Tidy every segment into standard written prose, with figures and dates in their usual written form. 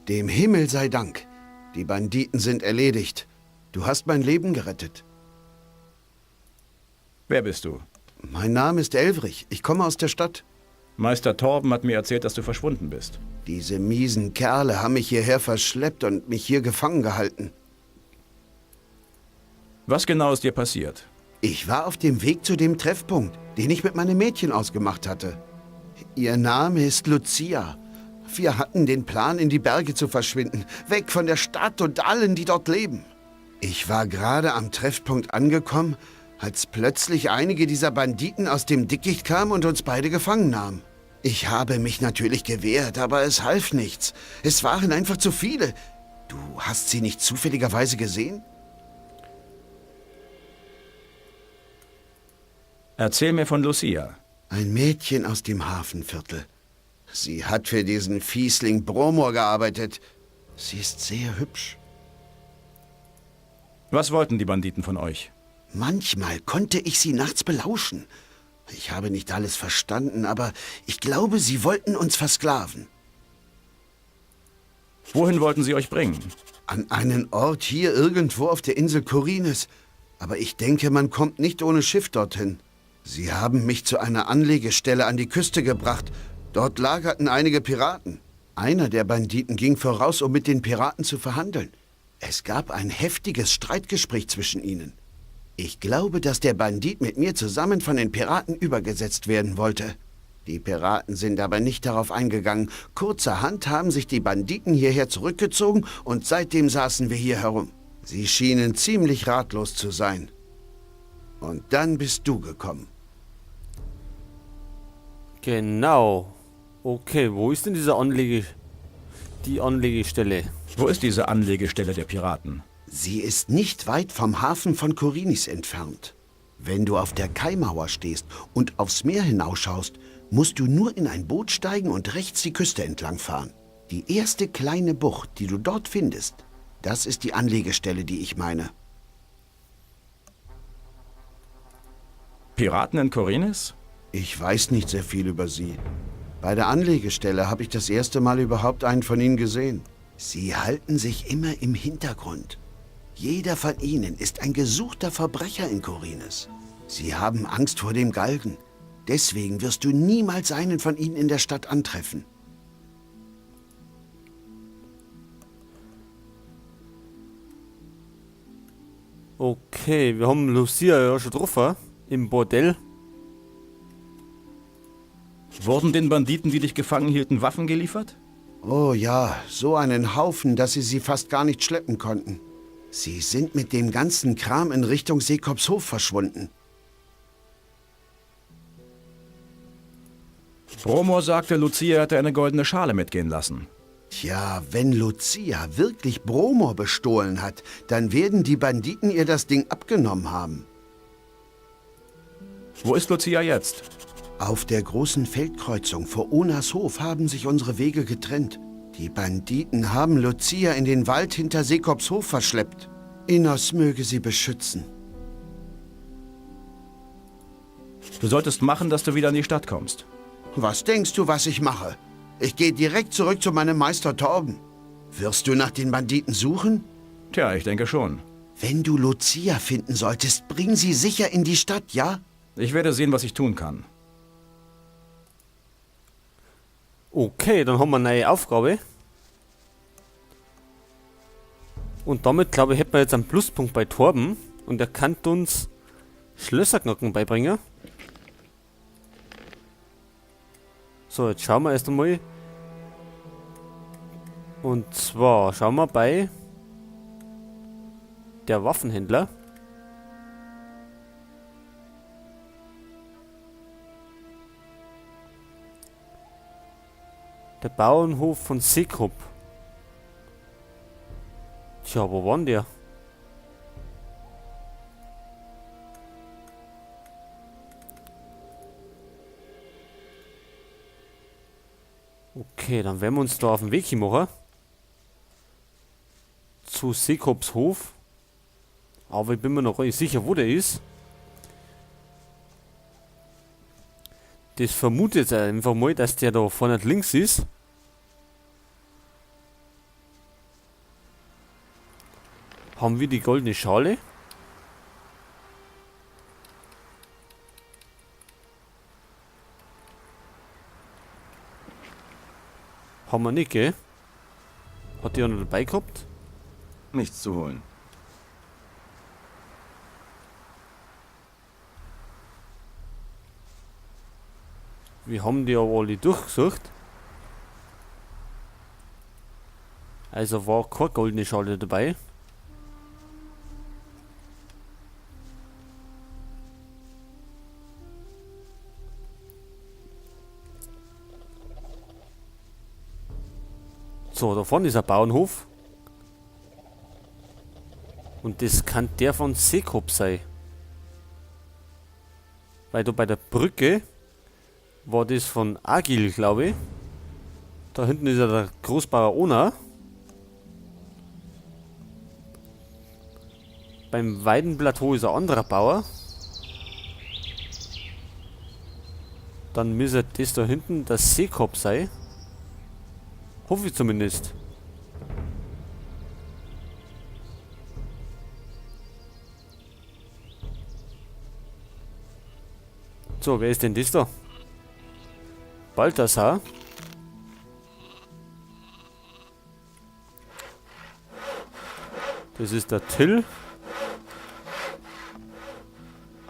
Dem Himmel sei Dank. Die Banditen sind erledigt. Du hast mein Leben gerettet. Wer bist du? Mein Name ist Elvrich. Ich komme aus der Stadt. Meister Torben hat mir erzählt, dass du verschwunden bist. Diese miesen Kerle haben mich hierher verschleppt und mich hier gefangen gehalten. Was genau ist dir passiert? Ich war auf dem Weg zu dem Treffpunkt, den ich mit meinem Mädchen ausgemacht hatte. Ihr Name ist Lucia. Wir hatten den Plan, in die Berge zu verschwinden, weg von der Stadt und allen, die dort leben. Ich war gerade am Treffpunkt angekommen, als plötzlich einige dieser Banditen aus dem Dickicht kamen und uns beide gefangen nahmen. Ich habe mich natürlich gewehrt, aber es half nichts. Es waren einfach zu viele. Du hast sie nicht zufälligerweise gesehen? Erzähl mir von Lucia. Ein Mädchen aus dem Hafenviertel. Sie hat für diesen Fiesling Bromor gearbeitet. Sie ist sehr hübsch. Was wollten die Banditen von euch? Manchmal konnte ich sie nachts belauschen. Ich habe nicht alles verstanden, aber ich glaube, sie wollten uns versklaven. Wohin wollten sie euch bringen? An einen Ort hier irgendwo auf der Insel Khorinis. Aber ich denke, man kommt nicht ohne Schiff dorthin. Sie haben mich zu einer Anlegestelle an die Küste gebracht. Dort lagerten einige Piraten. Einer der Banditen ging voraus, um mit den Piraten zu verhandeln. Es gab ein heftiges Streitgespräch zwischen ihnen. Ich glaube, dass der Bandit mit mir zusammen von den Piraten übergesetzt werden wollte. Die Piraten sind aber nicht darauf eingegangen. Kurzerhand haben sich die Banditen hierher zurückgezogen und seitdem saßen wir hier herum. Sie schienen ziemlich ratlos zu sein. Und dann bist du gekommen. Genau. Okay, wo ist denn diese die Anlegestelle? Wo ist diese Anlegestelle der Piraten? Sie ist nicht weit vom Hafen von Khorinis entfernt. Wenn du auf der Kaimauer stehst und aufs Meer hinausschaust, musst du nur in ein Boot steigen und rechts die Küste entlang fahren. Die erste kleine Bucht, die du dort findest, das ist die Anlegestelle, die ich meine. Piraten in Khorinis? Ich weiß nicht sehr viel über sie. Bei der Anlegestelle habe ich das erste Mal überhaupt einen von ihnen gesehen. Sie halten sich immer im Hintergrund. Jeder von ihnen ist ein gesuchter Verbrecher in Khorinis. Sie haben Angst vor dem Galgen. Deswegen wirst du niemals einen von ihnen in der Stadt antreffen. Okay, wir haben Lucia ja schon getroffen. Im Bordell. Wurden den Banditen, die dich gefangen hielten, Waffen geliefert? Oh ja, so einen Haufen, dass sie sie fast gar nicht schleppen konnten. Sie sind mit dem ganzen Kram in Richtung Seekopshof verschwunden. Bromor sagte, Lucia hätte eine goldene Schale mitgehen lassen. Tja, wenn Lucia wirklich Bromor bestohlen hat, dann werden die Banditen ihr das Ding abgenommen haben. Wo ist Lucia jetzt? Auf der großen Feldkreuzung vor Onas Hof haben sich unsere Wege getrennt. Die Banditen haben Lucia in den Wald hinter Sekops Hof verschleppt. Innos möge sie beschützen. Du solltest machen, dass du wieder in die Stadt kommst. Was denkst du, was ich mache? Ich gehe direkt zurück zu meinem Meister Torben. Wirst du nach den Banditen suchen? Tja, ich denke schon. Wenn du Lucia finden solltest, bring sie sicher in die Stadt, ja? Ich werde sehen, was ich tun kann. Okay, dann haben wir eine neue Aufgabe. Und damit, glaube ich, hätten wir jetzt einen Pluspunkt bei Torben. Und er kann uns Schlösserknacken beibringen. So, jetzt schauen wir erst einmal. Und zwar schauen wir bei der Waffenhändler. Der Bauernhof von Seekop. Tja, wo war denn der? Okay, dann werden wir uns da auf den Weg hin machen. Zu Seekops Hof. Aber ich bin mir noch gar nicht sicher, wo der ist. Das vermute jetzt einfach mal, dass der da vorne links ist. Haben wir die goldene Schale? Haben wir nicht, gell? Hat die einer dabei gehabt? Nichts zu holen. Wir haben die aber alle durchgesucht. Also war keine goldene Schale dabei. So, da vorne ist ein Bauernhof. Und das kann der von Seekop sein. Weil da bei der Brücke war das von Agil, glaube ich. Da hinten ist ja der Großbauer Ona. Beim Weidenplateau ist ein anderer Bauer. Dann müsste das da hinten der Seekop sein. Hoffe ich zumindest. So, wer ist denn das da? Balthasar. Das ist der Till.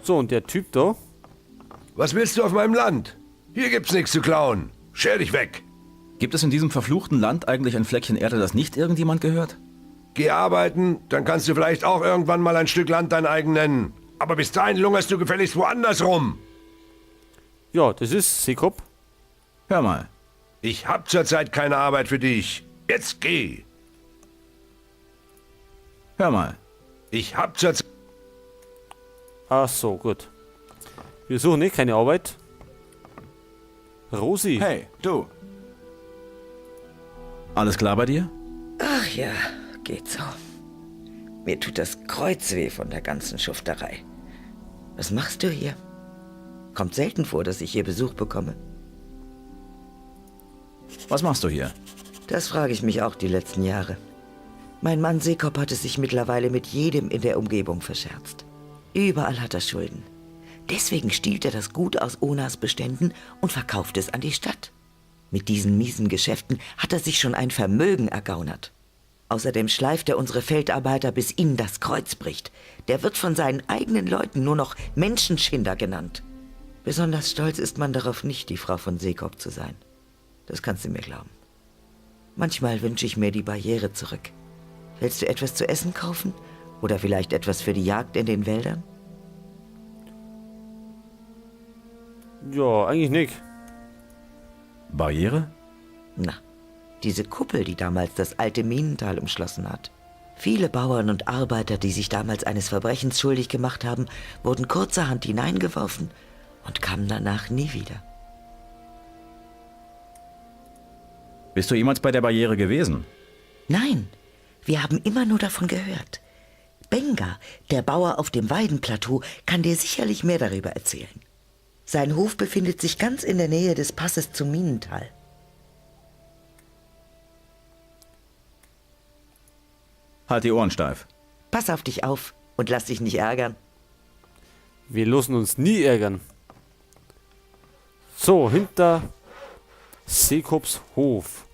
So, und der Typ da. Was willst du auf meinem Land? Hier gibt's nichts zu klauen. Scher dich weg. Gibt es in diesem verfluchten Land eigentlich ein Fleckchen Erde, das nicht irgendjemand gehört? Geh arbeiten, dann kannst du vielleicht auch irgendwann mal ein Stück Land dein eigen nennen. Aber bis dahin lungerst du gefälligst woanders rum. Ja, das ist Seekop. Hör mal. Ich hab zurzeit keine Arbeit für dich. Jetzt geh. Hör mal. Ich hab zurzeit... Ach so, gut. Wir suchen eh keine Arbeit. Rosi. Hey, du. Alles klar bei dir? Ach ja, geht so. Mir tut das Kreuz weh von der ganzen Schufterei. Was machst du hier? Kommt selten vor, dass ich hier Besuch bekomme. Was machst du hier? Das frage ich mich auch die letzten Jahre. Mein Mann Seekop hat es sich mittlerweile mit jedem in der Umgebung verscherzt. Überall hat er Schulden. Deswegen stiehlt er das Gut aus Onas Beständen und verkauft es an die Stadt. Mit diesen miesen Geschäften hat er sich schon ein Vermögen ergaunert. Außerdem schleift er unsere Feldarbeiter, bis ihnen das Kreuz bricht. Der wird von seinen eigenen Leuten nur noch Menschenschinder genannt. Besonders stolz ist man darauf nicht, die Frau von Seekop zu sein. Das kannst du mir glauben. Manchmal wünsche ich mir die Barriere zurück. Willst du etwas zu essen kaufen? Oder vielleicht etwas für die Jagd in den Wäldern? Ja, eigentlich nicht. Barriere? Na, diese Kuppel, die damals das alte Minental umschlossen hat. Viele Bauern und Arbeiter, die sich damals eines Verbrechens schuldig gemacht haben, wurden kurzerhand hineingeworfen und kamen danach nie wieder. Bist du jemals bei der Barriere gewesen? Nein, wir haben immer nur davon gehört. Benga, der Bauer auf dem Weidenplateau, kann dir sicherlich mehr darüber erzählen. Sein Hof befindet sich ganz in der Nähe des Passes zum Minental. Halt die Ohren steif. Pass auf dich auf und lass dich nicht ärgern. Wir lassen uns nie ärgern. So, hinter Seekops Hof.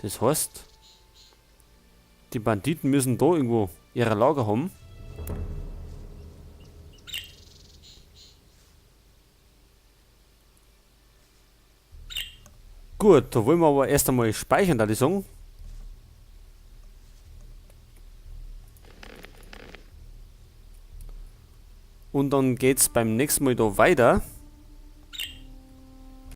Das heißt, die Banditen müssen da irgendwo ihre Lager haben. Gut, da wollen wir aber erst einmal speichern, da ich sagen. Und dann geht's beim nächsten Mal da weiter.